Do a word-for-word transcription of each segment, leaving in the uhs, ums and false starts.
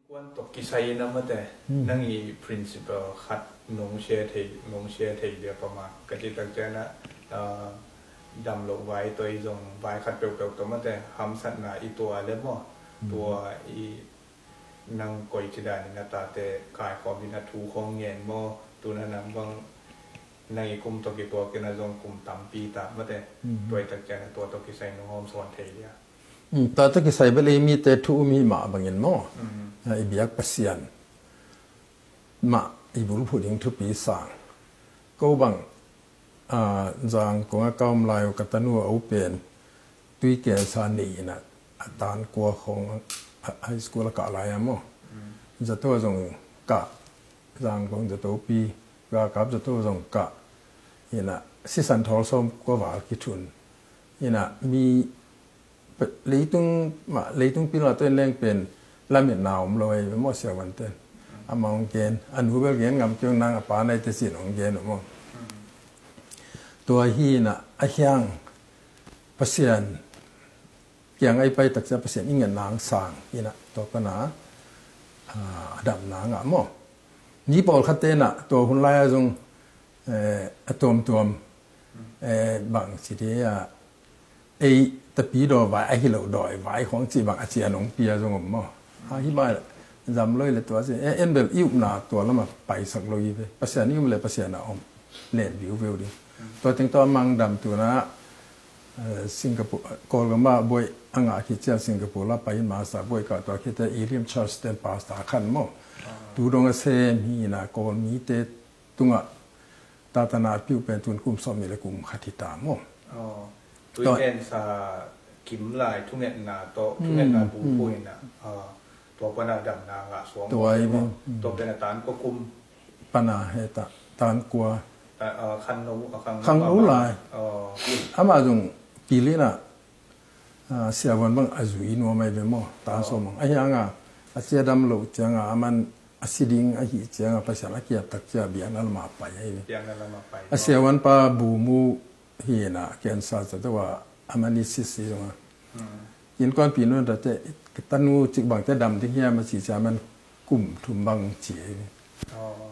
Kuan tawh kisai in a mate, nang i principle khat nong share thei, nong share thei dia pama ka cih tak ciangin a, ah, dam loh vai tawh i zong vai khat peuhpeuh tawh mate, hamsatna i tuah le maw, tua i nang koici danin a tate kaikhawm in a thu khawng ngen maw, tuna nang bang nang i kum tawh kituakin a zong kum tampi ta mate, tua i tak ciangin a tua tawh kisai nong hawm sawn thei dia. Tua tawh kisai bel ei mite thu um hi mah bangin maw, i biak Pasian mah i bulphuh ding thupi sang. Ko bang, ah, Zangkong a ka om lai uh ka tanu a u pen tui cancer nei in a, a tan kua khawng a, a high school a kah lai a maw. Zato a zong kah, Zangkong zatopi, galkap zato a zong kah. In a sisan thawl sawm kua val kithun. In a mi leitung mah, leitung pilna tawh in leng pen lametna om lo ei maw, siavuante. Amah hong gen, a nu bel gen ngam kei ung, nang a pa naite sin hong gen uh maw. Tua hi in a, a hiang Pasian kiang a i pai taksa Pasian i ngen nang sang in a, tua pana, ah, a dam nang a maw. Ni pawlkhatte in a tua hun lai a zong, eh, a tuamtuam, eh, bang ci dia, ei tapidaw vai ahi lo dawi vai khawng cih bang a cian hong pia zong om maw. A hi mah zam lo i le tua ci, eh, en bel i upna tua lamah paisak lo i ve. Pasian i um le Pasian a om len viuveu ding. Tua teng tawh a mang dam tuna, eh, Singapore, Kawlgam ah buai a ngah khit ciang Singapore la pai in master buai kah tua khit teh Elim Church ten pastor khan maw. Tu dong a sem hi in a Kawl mite tungah tatana a piu pen tun kum sawm nih le kum khat hi ta maw. Tui cancer kim lai thungetna tawh, thungetna bubu in a, ah, tua pana damna ngah suang tua maw. Tua pen a tan kua kum pana he ta, tan kua. Khangno, khangno lai. Amah zong pilin a, ah, siavuan bang a zui nuam ai ve maw, tan sawm ang. A hiang a, a cia dam loh ciang a, aman a si ding ahi ciang a, Pasian a kiat tak cia biakna lamah pai ai ve. A siavuan pa bumu hi in a, cancer ca deuh a, aman i sisi zong a. Innkuanpi nu in tate, ka tanu cik bangte dam ding hiam a ci cia, aman kum thum bang ci ai ve.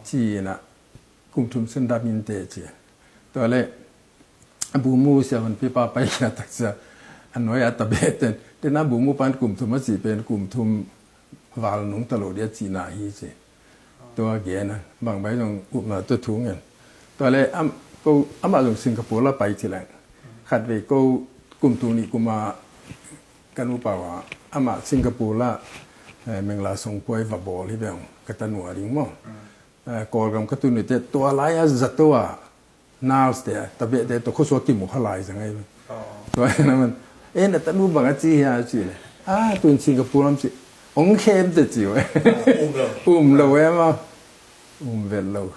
Ci in a, kum thum sun dam in teh ci. Tua le, a bumu siavuanpi pa pai khia tak cia, a nuai a tabeh ten, tena bumu pan kum thum a ci pen kum thum val nung ta lo dia cihna hi ci. Tua gen a, bang bai zong upna tua thu ngen. Tua le, am, ko, amah zong Singapore la pai ci leng. Khat vei ko kum tung nih kum a ka nupa uh a, amah Singapore la, eh, Mengla Songpuai va bawl hi ve ung, ka tanu a ding maw. Eh, Kawlgam ka tun uh teh, tua lai a zato a, nurse te, tabeh te, tua khuasua kimu kha lai zang ai. Tua hi na man, eh, na tanu bang a ci hia ci le. Ah, tun Singapore lam ci. Ong khem te ci uh. Um lo. Um lo em a. Um vet lo.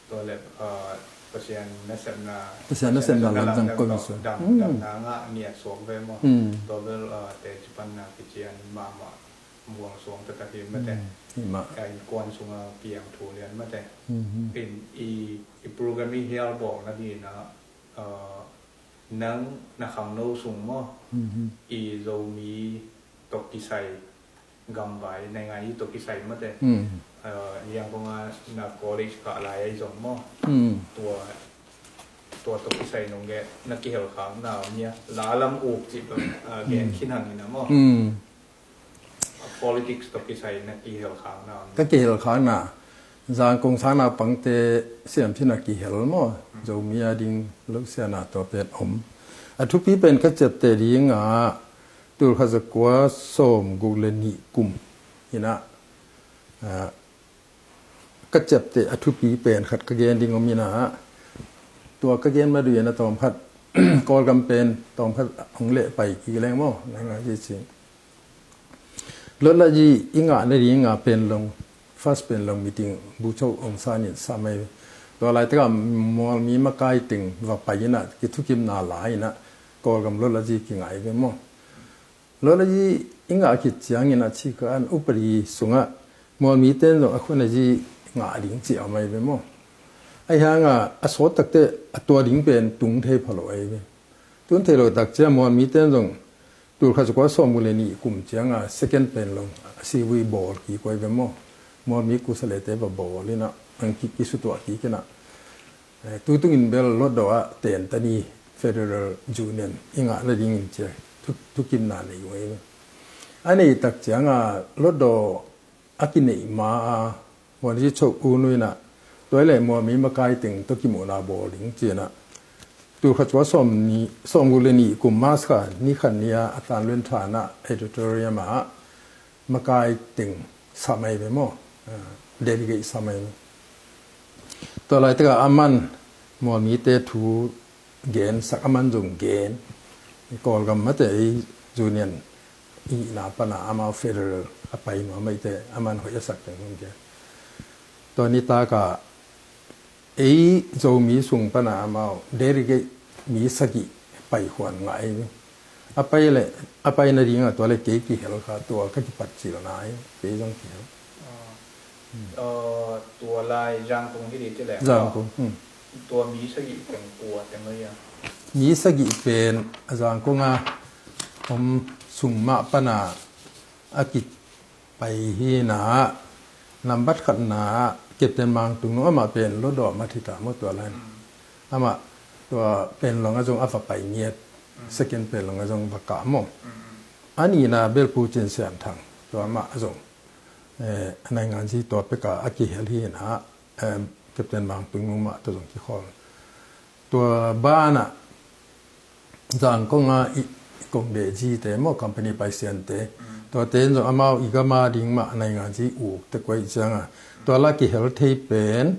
Tua le, ah, Pasian nasepna, Pasian nasepna lam zang ko mi suan. Dam, damna ngah ngiat suak ve maw. Tua bel, ah, teci panna kician mahmah. Muang suang taktak hi mate. Ka innkuan sunga piang thu lian mate. In i, i program i hial bawlna dina, ah, nang na khangno sung maw. I Zomi tawh kisai, gamvai naingan i tawh kisai mate. Ah, Yangon a na college kah lai ai zong maw. Tua, tua tawh kisai nong gen, na kihelkhakna om hia? La lam uk cih bang, ah, gen khin hang in a maw. Politics tawh kisai na kihelkhakna om? Ka kihelkhakna, Zangkong sang naupangte siamsin a kihel maw, Zomi a ding lo siana tua pen om. A thupi pen ka ciapteh ding a, tulkhat zakua sawm guk le nih kum in a, ah, ka ciapteh a thupi pen khat ka gen ding om in a, tua ka gen ma dui in a tawmkhat, Kawlgam pen tawmkhat hong leh pai kik leng maw, nang a ci ci. Lotlaji i ngah nading a Panglong, first Panglong meeting, Bogyoke Aung San in sam ai. Tua laitak a Mualmi makai teng va pai in a, kithukimna la in a, Kawlgam Lotlaji kingai ve maw. Lotlaji i ngah khit ciangin a cik a an upadi sungah Mualmi ten zong a khutnaji ngah ding ci a om ai ve maw. Ahi hang a, a sawt takte a tua ding pen tung thei pha lo ai ve. Tun thei lo tak cia Mualmi ten zong Tulkhat zakua sawmguk le nih kum cianga second Panglong a sivui bawl kik uh ai ve maw. Mualmi kusa lete va bawl inah ang ki kisutuah kik inah. Eh, tutungin bel Hlutdaw ah tentani Federal Union i ngah nadingin cia thu, thukinna nei uh ai ve. A nei tak cianga Hlutdaw a kineih ma a mualzi choh un uh inah tua i le mualmi makai teng tawh kimuhna bawl ding cinah. Tulkhat zakua sawm ni, sawmguk le nih kum March kha ni khat ni a a tan luen thanah auditorium ah makai teng sam ai ve maw. Ah, delegate sam ai ve. Tua laitakah a man mualmite thu gensak a man zong gen. Kawlgam mate ei union i hihna pana amau federal a pai nuam ahihte a man hoih a sak teng zong gen. Tua nitakah ei Zomi sung pana amau delegate mi sagih pai huan ngah ei. A pai le a pai nadingah tua le kei kihel kha tua ka kipat cilna ei kei zong kihel. Ah. Hmm. Ah, tua lai Zangkong hi dih ci le. Zangkong. Hmm. Tua mi sagih teng kua teng ahi a? Mi sagih pen a Zangkong a om sung mah pana a kipai hi na, nambat khatna Captain Mang Tung Nung amah pen Hlutdaw a mat hi ta maw tua lai. Hmm. Amah tua Panglong a zong a va pai ngiat. Hmm. Second Panglong a zong va kah maw. Hmm. A nihna bel Pu Cin Sian Thang tua amah a zong eh, a nainganzi tua peka a kihel hi na, eh, Captain Mang Tung Nung mah tua zong kikhawl. Tua banah Zangkong a i, i kong beh zite maw company paisiante. Mm. Tuate in zong amau i gam a ding mah a nainganzi uk te kuai cianga. Tua la kihel thei pen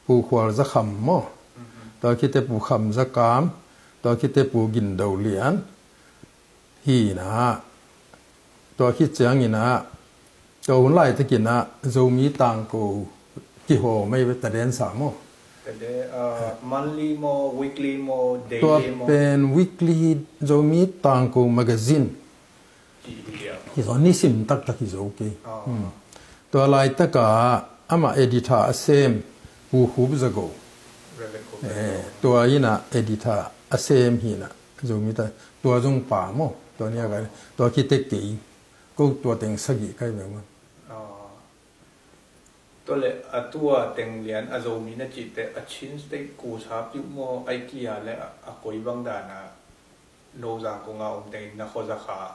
Pu Khual Za Kham maw. Mm-hmm. Tua khite Pu Kham Za Kam, tua khite Pu Gin Do Lian. Hi na, tua khit ciangin ah, tua hun laitakin ah, Zomi tangko kihawm ei ve, taden sa maw? Tade, ah, monthly maw, weekly maw, daily maw? Tua pen weekly Zomi tangko magazine. Hi, hi, hi, ah. Hi zo, nisim taktak hi zo kei. Ah. Hmm. Tua laitaka amah editor a sem, Pu Khup Za Go. Reverend Khup Za Go. Eh, tua in ah editor a sem hi na. Zomi ta, tua zong pa maw, tua nia kai, tua khite kei, ko tua teng sagih kai bek maw. Ah. Tua le, a tua teng lian, a Zomi na cihte, a Chin State kusa piu maw, ai kia le, a, a koi bang dana, no Zangkong a om teng in na kho za kha,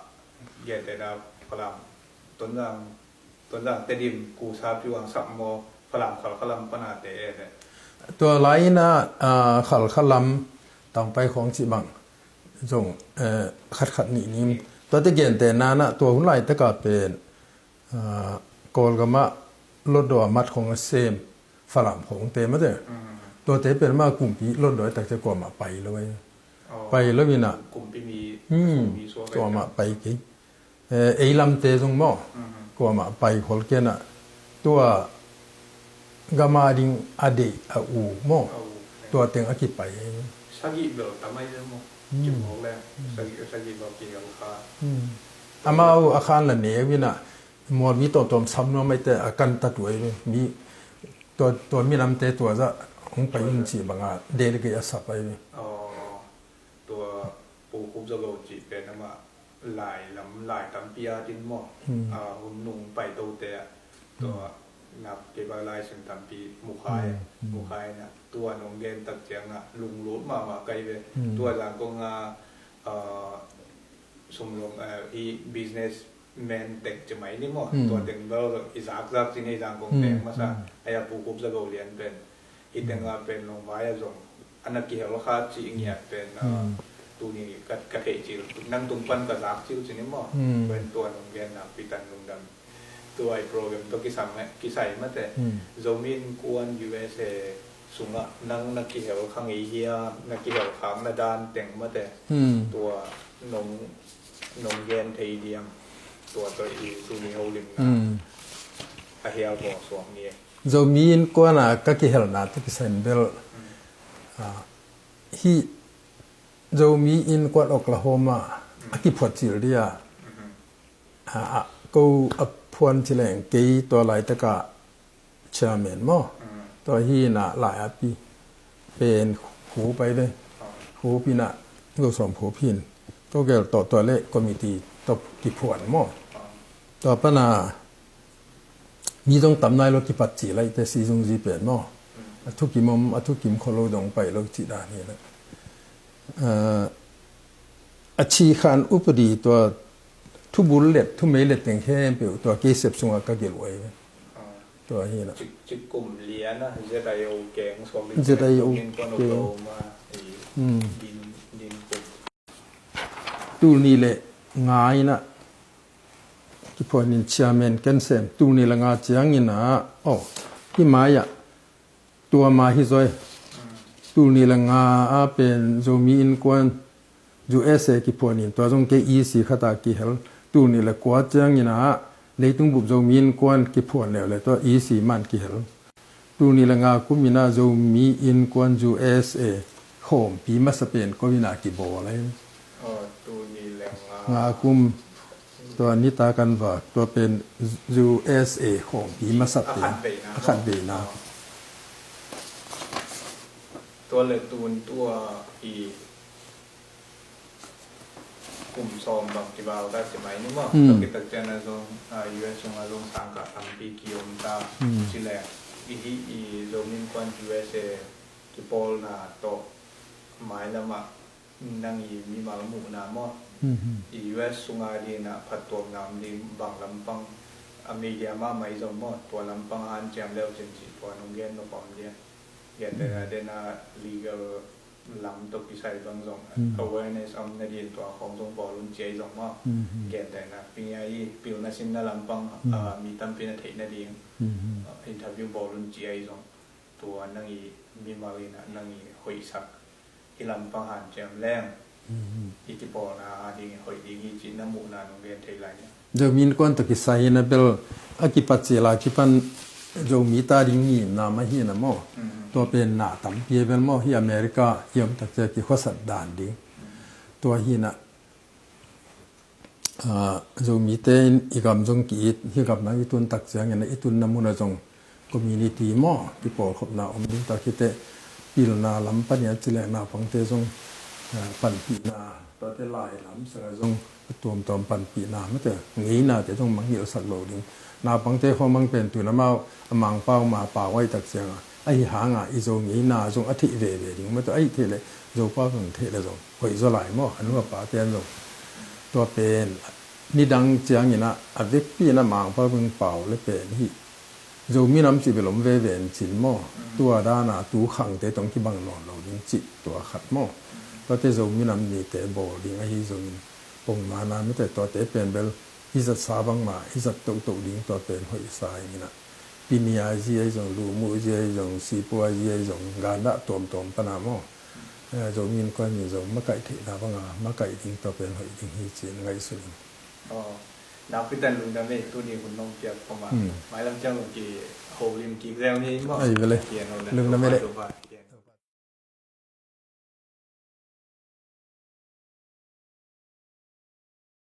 gen te na Falam, Tonzang, Tonzang Tedim kusa piu ang sap maw, Falam Khalkha lam pana te e le. Tua lai in ah, ah, Khalkha lam, Tangpai khawng cih bang, zong, eh, khat khat nih nim. Tua te gente nana, tua hun lai taka pen, ah, Kawlgam ah Hlutdaw a mat khawng a sem, Falam khawng te mate. Mm. Tua te pen ma kumpi Hlutdaw tak te kuamah pai lo ai. Oh. Pai lo in ah. Kumpi mi, hmm, kumpi suak ai kuamah pai kei. Eh, ei lamte zong maw, mhm, kuamah pai khol kei na, tua gam a ding a deih a u maw, a u, tua teng a kipai. Sagih bel tam ai maw, hmm, cimawk le, hmm, sagih, sagih bel kihel kha. Hmm. Amau a khan la neu in ah, mual mi tawmtawm sam nuam ai te a kan ta tuai mi, tua, tua minamte tua zah hong pai un cih banga, delegate a sap ai. Oh, tua Pu Khup Za Go cih pen amah, lai lam, lai tampi a din maw. Hmm. Ah, hun nung pai tote ah. Tua, hmm, nak kei ba lai sim tampi mukhai, hmm, hmm, mukhai na. Tua nong gen tak ciang ah, lunglut mahmah kai ve. Hmm. Tua Zangkong ah, ah, sumlong, ah, i business man tek ci mai ni maw. Hmm. Tua teng bel i zakzak ci ni Zangkong, hmm, teng masa. Hmm. Ai a Pu Khup Za Go lian pen. Hi teng a pen longvai a zong a na kihel kha cih ngiat pen, ah, tuni ka, ka theih cil, nang tung pan ka zak cil ci ni maw? Hmm. Pen tua nong gen nakpi tan lungdam. Tua i program tawh kisam, kisai mate. Hmm. Zomi Innkuan U S A sungah nang na kihel kha ngei hiam, na kihel khak na dan teng mate. Hmm. Tua nong, nong gen thei diam. Tua tawh i tuni holimna, hmm, a hial bawl suak ni e. Zomi Innkuan a ka kihelna te kisai in bel, ah, hih Zomi Innkuan Oklahoma a kiphuat cil dia, ah, ah, ko a phuan ci leng kei tua laitaka chairman maw. Tua hi na lai a pi pen Khup ai ve. Khup in ah, Go Sawm Khup hin. Togel tawh tua le committee tawh kiphuan maw? Tua pana mi zong tam nai lo kipat ci laih te si zungzi pen maw? A thukim om, a thukim kho lo zong pai lo ci dan hi na. A, a ci khan upadi tua thubul let, thumei let teng khempeuh tua keisep sungah ka gelh uh ahi ve. Tua hi na. Cik, cik kum lian a, Z I O keng suak ding Z I O min kuan keng. Oklahoma, i, mm, din, din kum. Tul nih le nga in a, kiphuan in chairman ken sem, tul nih le nga ciangin a, oh, hi mai ah, tua ma hi zaw e. Tul nih le nga a pen Zomi Innkuan U S A kiphuan in tua zong kei E C khat a kihel. Tul nih le kua ciangin a, leitung bup Zomi Innkuan kiphuan leu le tua E C man kihel. Tul nih le nga kum in a Zomi Innkuan U S A khawmpi masa pen ko in a kibawl a hi. Oh, tul nih le nga. Nga kum tua nitak an vak tua pen U S A khawmpi masa pen a khat veina. A khat veina. Oh. Tua le tun tua i kum sawm bang kibau ta ci mai ni maw? Hmm. Tua kitak ciang a zong, ah, U S sungah zong sangkah tampi ki-om ta. Hmm. Ci leng i hih i Zomi Innkuan U S A kipawlna tawh mailam ah nang i mimal muhna maw? Hmm. I U S sungah ding a phattuamna om ding bang lampang a media mahmah i zong maw? Tua lampang hanciam leu cin ci tua nong gen nop om dia. Gentehna, hmm, dena legal lam tawh kisai bang zong, hmm, awareness om nading tua khawng zong bawl un ci ahi zong maw? Hmm. Gentehna, pi ngai i pilna sinna lampang, hmm, ah, mi tampi na theih nading, hmm, ah, interview bawl un ci ahi zong. Tua nang i mimal in a nang i hoihsak i lampang hanciam leng, hmm, i kipawlna a ding i hoih ding hi cih na muhna nong gen thei lai nia. Zomi Innkuan tawh kisai in a bel a kipat cil a kipan Zomi ta ding ngimna mah hi na maw? Mm. Tua pen na tampi a bel maw, hi America i om tak cia kikhuasat dan ding. Mm. Tua hi na, ah, Zomite in i gam zong ki-it, hi gam nang i tun tak ciangin a i tunna mun a zong community maw, kipawlkhopna om ding tak hi teh, pilna lam pan i a ci leh naupangte zong, ah, panpihna, tuate lai lam sangah zong a tuamtuam panpihna, mate ngeina te zong mangngilhsak lo ding. Naupangte khawng mang pen tun amau a Mangpau ma pau ahi tak ciangah, ahi hangah i Zo ngeina zong a theih veve ding, mate ahi theih leh Zopau zong theih leh zong hoih zaw lai maw, a nu a pate an zong. Tua pen nidang ciangin ah a vekpi in a Mangpau beng pau le pen hih Zomi nam cih bel om veve in cin maw? Mm. Tua dana tu khangte tawh kibang nawn lo ding cih tua khat maw? Mm. Tuate Zomi nam nite bawl ding ahi zongin pongmana mite tuate pen bel i zatsa bangmah i zat tohtoh ding tua pen hoihsa ing in ah. Pini a zi ahi zong, Lumu zi ahi zong, Sipu a zi ahi zong, gandah tuamtuam pana maw? Eh, Zomi Innkuan in zong makaih theihna banga makaih ding tua pen hoih ding hi ci-in ngaihsun ing. Aw, nakpi takin lungdam ei, tuni hun nong piak poma. Hmm. Mailam ciang lung kiholim kik zel ni maw? Ai, vele. Lungdam ei le.